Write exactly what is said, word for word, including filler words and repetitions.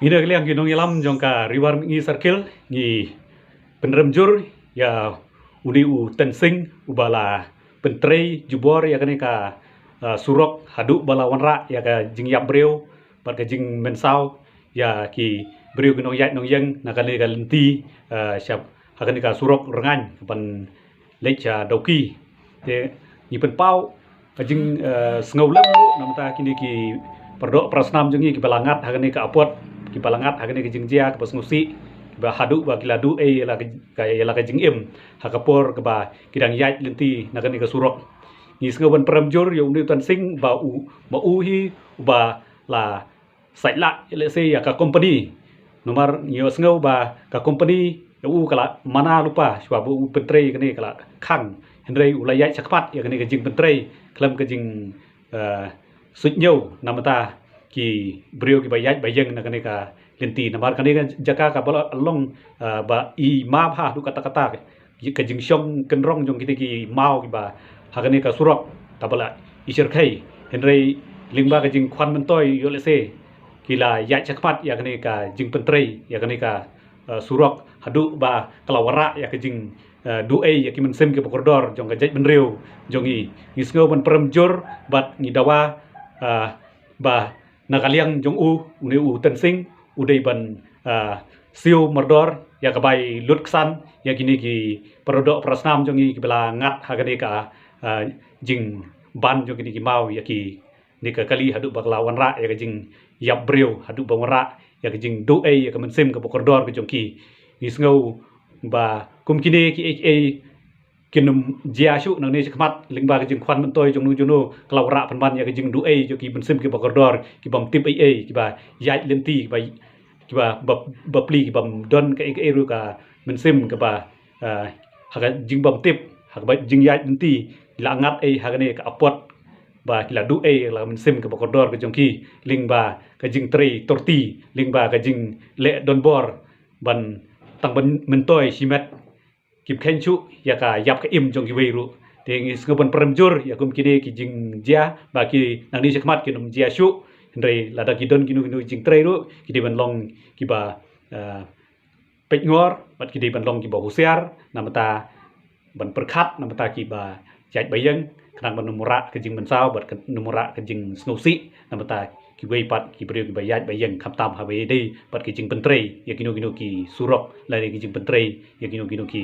Ngi na ka liang ki nongïalam jong ka Ri War Mihngi Circle ngi pynrem jur ïa une u Tensing uba la pyntrei jubor ïa kane ka, ah, surok haduh ba la wanrah ïa ka jingïap briew bad ka jingmynsaw ïa ki briew ki nongïaid nongïeng na kane ka lynti, ah, shap ha kane ka surok Rngaiñ ban leit sha Dawki. Te ngi pynpaw ka jing, eh, sngewlem ruh namar ta kine ki paradoh parasnam jong ngi kiba la ngat ha kane ka apot, kiba la ngat ha kane ka jingjia kaba sngewsih, kiba haduh ba ki la duh ei ïa la ka, ka, ïa la ka jingim ha ka por kaba ki dang ïaid lynti na kane ka surok. Ngi sngew ban pynrem jur ïa une u Tensing ba u, ba u hi uba la sait lah lehse ïa ka company. Namar ngi ïohsngew ba ka company ïa u ka la mana lypa shuwa ba u pyntrei kane, ka la khang. Hynrei u la ïaid shakhmat ïa kane ka jingpyntrei khlem ka jing, eh, suidñiew namar ta ki briew kiba ïaid ba ïeng na kane ka lynti. Namar kane ka jaka kaba la long, eh, ba i ma bha haduh katta katta ka jingshong kynrong jong kine ki maw kiba ha kane ka surok kaba la i shyrkhei. Hynrei lyngba ka jingkhwan myntoi ïoh lehse ki la ïaid shakhmat ïa kane ka jingpyntrei ïa kane ka, eh, surok haduh ba ka la wanrah ïa ka jing, eh, duh ei ïa ki mynsiem kiba kordor jong ka jaitbynriew jong ngi. Ngi sngew ban pynrem jur bad ngi dawa, eh, ba na ka liang jong u, une u Tensing u dei ban, ah, siew mardor ïa ka bai lut ksan ïa kine ki paradoh parasnam jong ngi kiba la ngat ha kane ka, ah, jingban jong kine ki maw ïa kine ka kali haduh ba ka la wanrah ïa ka jingïap briew, haduh ba wanrah ïa ka jingduh ei ïa ka mynsiem kaba kordor ka jong ki. Ngi sngew ba kum kine kiei kiei kin ym jia shuh nangne shakhmat lyngba ka jingkhwan myntoi jong no jong no ka la wanrah pynban ïa ka jingduh ei jong ki mynsiem kiba kordor, ki bym tip ei ei, kiba ïaid lynti, kiba, kiba bapli, ki bym don kaei kaei ruh ka mynsiem kaba, ah, ha ka jingbymtip, ha kaba jingïaid lynti ki la ngat ei ha kane ka apot ba ki la duh ei la mynsiem kaba kordor ka jong ki lyngba ka jingtrei torti, lyngba ka jingleh donbor ban tang ban myntoi shimet ki bkheiñ shuh ïa ka ïap ka im jong kiwei ruh. Te ngi sngew ban pynrem jur ïa kum kine ki jingjia ba ki nangne shakhmat kin ym jia shuh. Hynrei lada ki don kino kino jingtrei ruh ki dei ban long kiba, eh, peit ngor bad ki dei ban long kiba husiar namar ta ban pyrkhat namar ta kiba ïaid ba ïeng khnang ban ym wanrah ka jingmynsaw bad ka ym wanrah ka jingsngewsih namar ta kiwei pat ki briew kiba ïaid ba ïeng khamtam haba ïadei bad ki jingpyntrei ïa kino kino ki surok lane ki jingpyntrei ïa kino kino ki